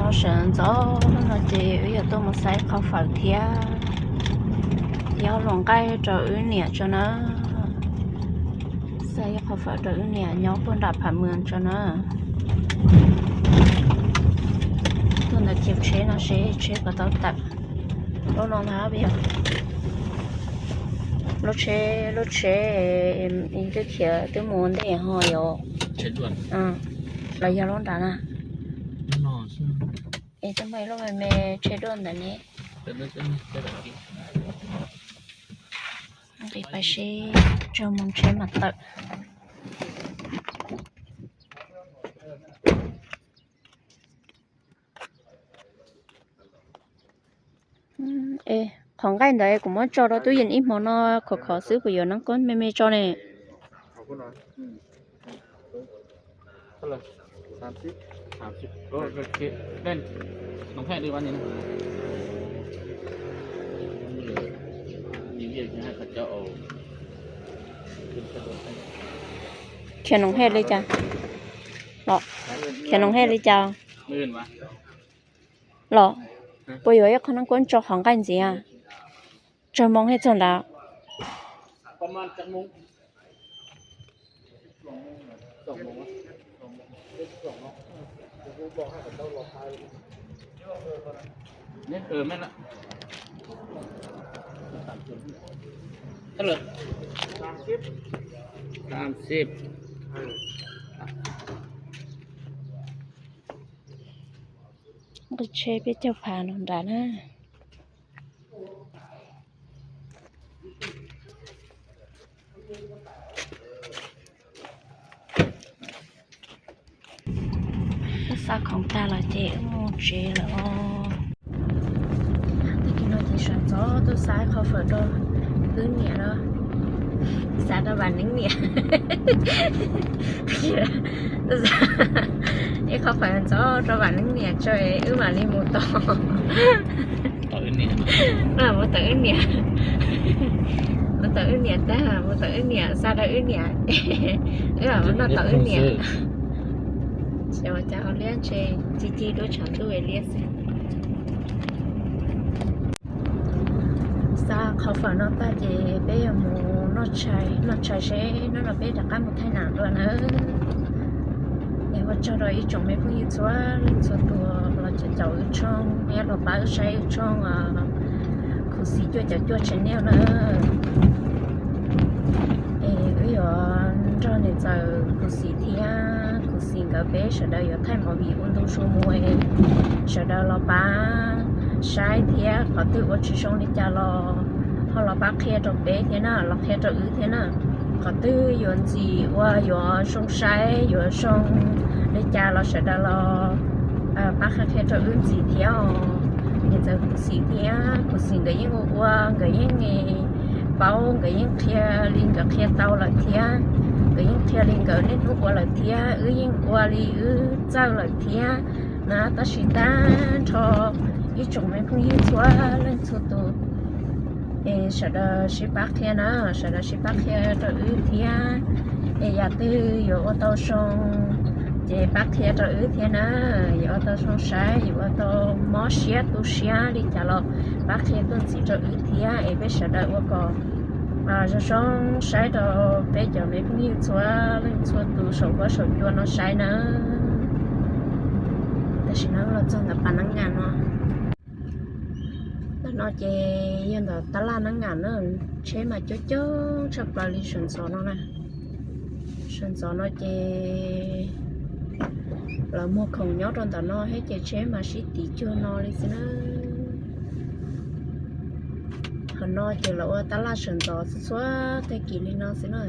Sawv ntxov no ces wb yuav tuaj mus xa ib qho fawm thiab, ib qho hluas nqaij rau wb niam tso na. Xa ib qho fawm rau wb niam nyob puag nram Phav Mws tso na. Tuaj ntawm kiv tsheb no seb tsheb puas tau tawm. Lub no ntag, lub tsheb, lub tsheb twb khiav twb mus ntej ho yog, los yog lub nrad na. Es twb muaj ib lub me me tsheb duaj ntawd ne. Nqis pais seb tsaug moo tsheb mam tawm. Qhov nqaij ntawd kuv muab tso rau tub yees ib hmo no khov khov xwb, kuv yuav nab koob me me tso ne. Khiav noov hej li cas? Los, khiav noov hej li cas? Los, puas yuav ib qho nab koob tso qhov nqaij ntxiv? Tsaug moo hej txog nrad. Nqis tsheb peb caug phav no nrad na. Wb xa khoom tag los ces wb mus tsev lawm os. Tag kis no ces sawv ntxov tuaj xa ib qho fawm rau wb niam na. Xa rau vam neeb niam. Ib qho fawm ntxov rau vam neeb niam tso wb mam li mus tod. Mus tawm wb niam, mus tawm wb niam tag, mus tawm wb niam, xa rau wb niam, wb mam mus noj tau wb niam. Ces ua cas ho liab ntshe ci ci duab tshav ntuj liab xwb. Xa qhov fawm no tag ces peb yuav mus noj tshais, noj tshais seb hnub no peb rov qab mus thaij nam dua na. Es ua tsaug rau ib tsoom me phooj ywg txhua leej txhua tus los caum wb tshooj, los pab wb saib wb tshooj Khuv Xim cuaj caum cuaj channel na. Es wb yuav nrog niam ntxawm Khuv Xim thiab Khuv Xim nkawd peb sawv daws yuav thaij movie ua ntu zus mus, sawv daws los pab saib thiab qhov twg ua tsis zoo li cas los ho los pab qhia rau peb thiab na, los qhia rau wb thiab na. Qhov twg yuav ntxim ua yuav zoo saib yuav zoo li cas los sawv daws los pab qhia qhia rau wb ntxiv thiab os. Niam ntxawm Khuv Xim thiab Khuv Xim nkawd yeej ua ua, nkawd yeej paub, nkawd yeej qhia li nkawd qhia tau lawm thiab, nkawd yeej qhia li nkawd niaj hnub ua lawm thiab, wb yeej ua li wb txawj lawm thiab na. Tab sis tag nrho ib tsoom me phooj ywg txhua leej txhua tus es sawv daws sib pab qhia na, sawv daws sib pab qhia rau wb thiab. Es yam twg yuav ua tau zoo ces pab qhia rau wb thiab na, yuav ua tau zoo saib, yuav ua tau mob siab tu siab li cas los pab qhia tuaj ntxiv rau wb thiab es peb sawv daws ua kom zoo zoo saib rau peb cov me phooj ywg txhua leej txhua tus saum huab saum cua no saib na. Tam sim no los txog ntawm pas neeb ngas no. Ntawm no ces yog ntawm tab laj neeb ngas na, tsheb mas coob coob tshaj plaws li sawv ntxov no na. Sawv ntxov no ces lawv muag khoom nyob rau ntawm no thiab ces tsheb mas sib tiv cuag no li xwb na. Qhov no ces lawv ua tab laj sawv ntxov txhua txhua tag kis li no xwb na.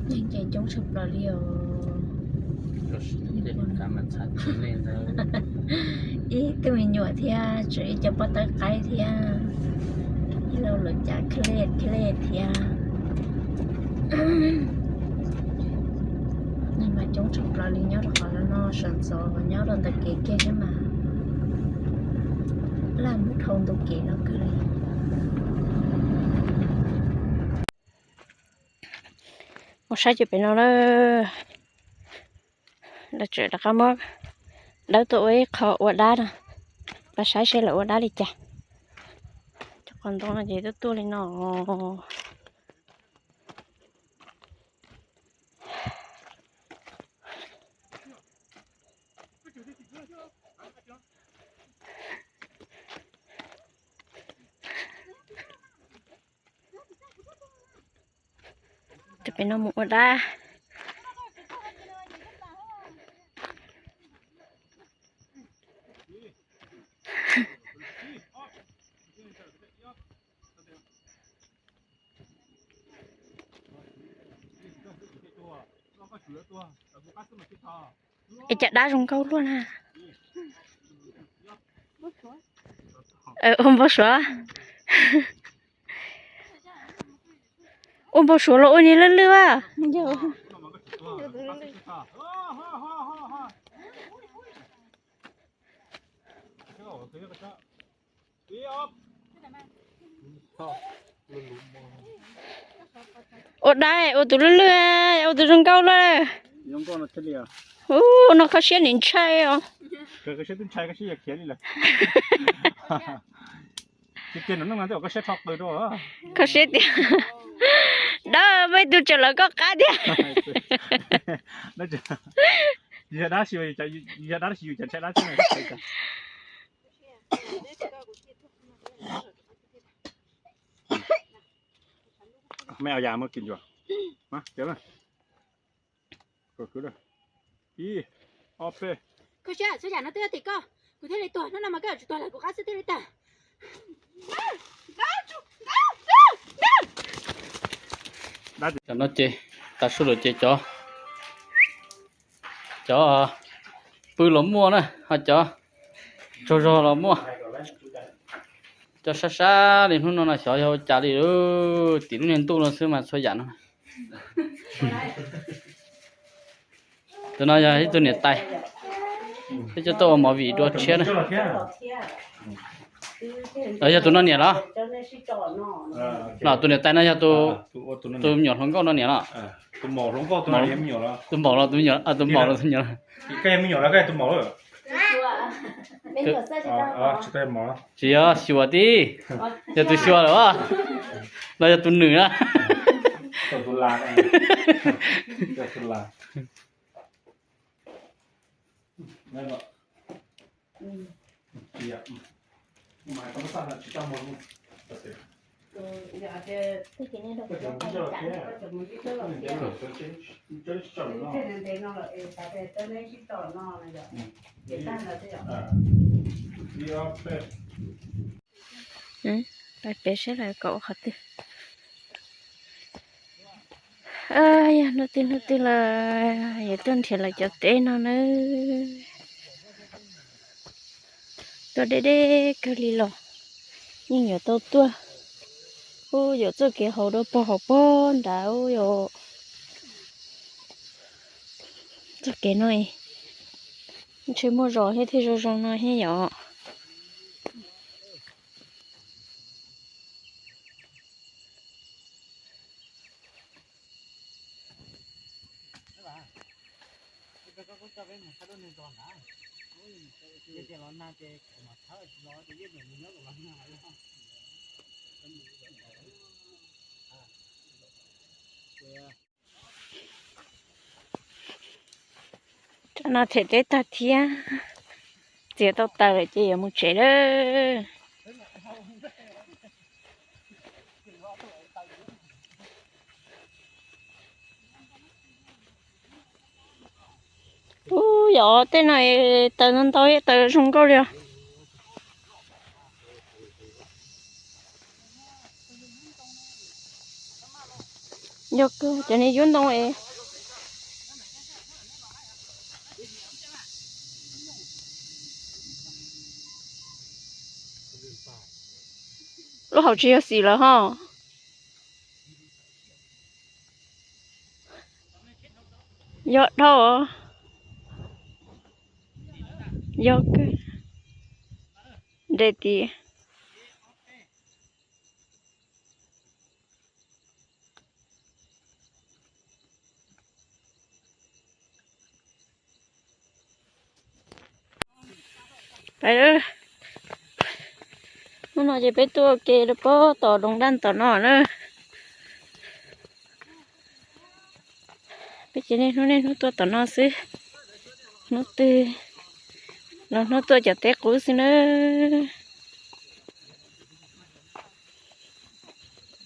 Neeg ces coob tshaj plaws li os. Ib tug me nyuam thiab tseem ib co poj tawb qaib thiab, ib lo lawm cas khib lej khib lej thiab. Neeg mas coob tshaj plaws li nyob rau qhov no, sawv ntxov nyob rau ntawm kev kiag thiab mas. Laj Dhau ntu kev no kawg li. Mus saib cov pem no na. Lawv tseem rov qab muab dawb tuaj ua ib qho ua dab no. Pab saib seb lawv ua dab li cas. Cov qos ntoo no ces tuaj tuaj li no. Cov pem no mus ua dab. Es cas dab zoo nkauj luaj na. Ua npau suav. Ua npau suav los ua niag lwj lwj a. Ua dab ua tus lwj lwj, ua tus zoo nkauj luaj. Ub, no kho siab nim ntshai os. Kho siab tiag. Dab, muaj ib tug tseem lawv koj qab tiag. Yog dab tsi yus ntshai dab xwb. Mej au yas muab kis ncua. Ib, ob, peb. Koj siab xwb, yam no twb yog tim koj, kuv thiaj li tuag, hnub no mas koj yuav tsum tuag lawm kuv qab xwb thiaj li tag. Cov no ces tas su lawm ces cov, cov pw los muaj na, ho cov tsaug zog los muaj. Cov sab sab li hnub no no xyov yog ua cas li, tim lub niag ntuj no xwb mas txhua yam no. Tus no yog ib tug niam tais, peb coj tuaj ua movie dua tshiab na. Yog tus no niam los? Los tus niam tais no yog tus me nyuam hluas nkauj no niam los? Tus maum los tus me nyuam, tus maum los tus nyuam. Tsis yog xyuas tib, yog tus xyuas lawm, no yog tus nws na. Pais pem saib lawv kom ua qhov twg. Yog hnub twg hnub twg los yuav tuaj nrhiav lawv cov teb no na. Tuaj deb deb kawg li los yeej yuav tau tuaj. Ub, yuav txoj kev haus dua pog hauv pog nrad ub yom. Txoj kev no ntshe muaj zos thiab thiaj zoo zoo no thiab yom. Cov no them teb tag thiab, txiav tau taws lawm ces yuav mus tsev lawm. Ub, yog tej no taws ntau ntau, taws zoo nkauj li os. Yog kawg, cov niag yub ntoo es lub hauv tsis yog xim lawm ho. Yog dhau. Yog kawg. Nres tid. Hnub no ces peb tuaj ua ke rau pob tom doos daj tom no na. Peb ces niaj hnub niaj hnub tuaj tom no xwb. Hnub twg los hnub tuaj cov teb qub xwb na.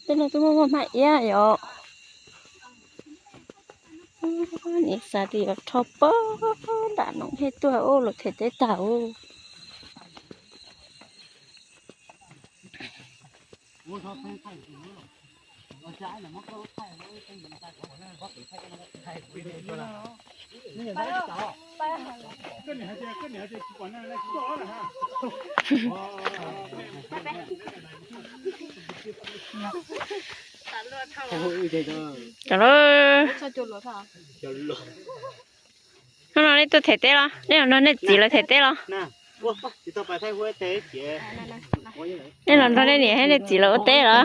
Tej no twb muaj muaj hmab iab yom. Niam xav tias yuav rho pob nram no thiaj tuaj ua luam them teb tag ub. Cov lawm. Hnub no nej tuaj them teb los? Nej los nrog nej txiv lawv them teb los? Nej los nrog nej niam thiab nej txiv lawv ua teb los?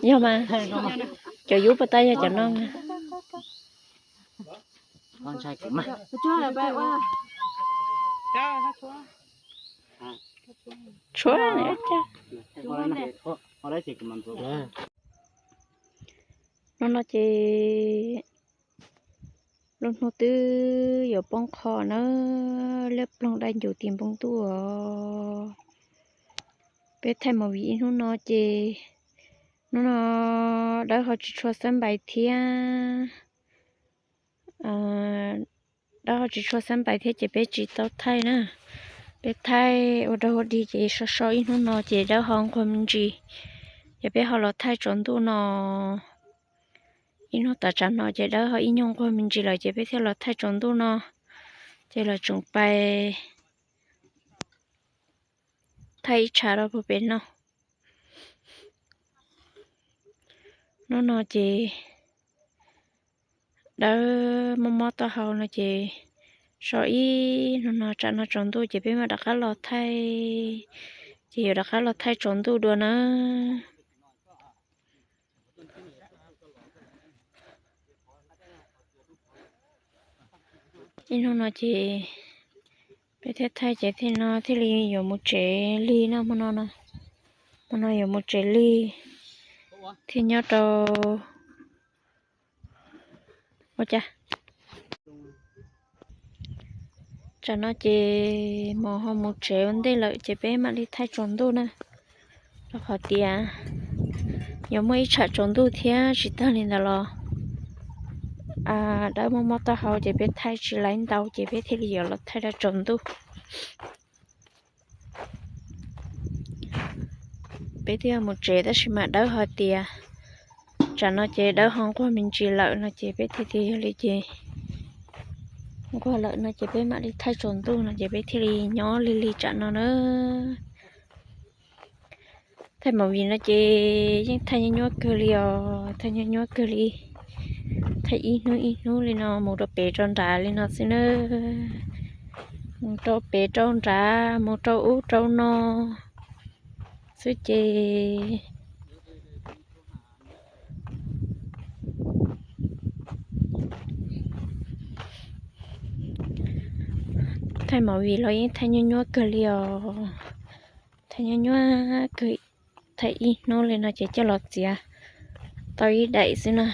Yog mas, cov yub puas tau yog cov no. Tshuav. Hnub no ces lub hnub twb yuav poob qho na, liab ploog daj ncuv ti npoo ntuj os. Peb thaij movie ib hnub no ces hnub no Dawb ho tsis tshua xab npais thiab. Dawb ho tsis tshua xab npais thiab ces peb tsis tau thaij na. Peb thaij ua dog ua dig ces so so ib hnub no ces Dawb ho nquag me ntsis, ces peb ho los thaij tsaus ntuj no. Ib hnub tom tsam no ces Dawb ho ib nyuag nquag me ntsis lawm ces peb thiaj los thaij tsaus ntuj no, ces los tsoom pais thaij ib tshav rau puag pem no. Hnub no ces Dawb mob mob taub hau no ces so ib hnub no tsam no tsaus ntuj ces peb mam rov qab los thaij, ces yuav rov qab los thaij tsaus ntuj dua na. Ib hnub no ces peb thiaj thaij ces thiaj no thiaj li yuav mus tsev lig no hmo no. Hmo no yuav mus tsev lig thiaj nyob rau ua cas. Tsam no ces Mos ho mus tsev ua ntej lawm ces peb mam li thaij tsaus ntuj na. Rau qhov tias yuav muaj ib tsham tsaus ntuj thiab tsis tag li ntawd los Dawb mob mob taub hau ces peb thaij tsis laib ntau ces peb thiaj li yuav los thaij rau tsaus ntuj. Peb twb yuav mus tsev tab sis mas Dawb ho tias tsam no ces Dawb ho nquag me ntsis lawm no ces peb thiaj tias yog li ces nquag lawm no ces peb mam li thaij tsaus ntuj no ces peb thiaj li nyob lig lig tsam no na. Thaij movie no ces yeej thaij nyuaj nyuaj kawg li os, thaij nyuaj nyuaj kawg li. Thaij ib hnub ib hnub li no mus rau pem rau nrad li no xwb na. Mus rau pem rau nrad, mus rau ub rau no xwb ces thaij movie los yeej thaij nyuaj nyuaj kawg li os. Thaij nyuaj nyuaj kawg, thaij ib hnub li no ces coj los txiav tau ib daim xwb na.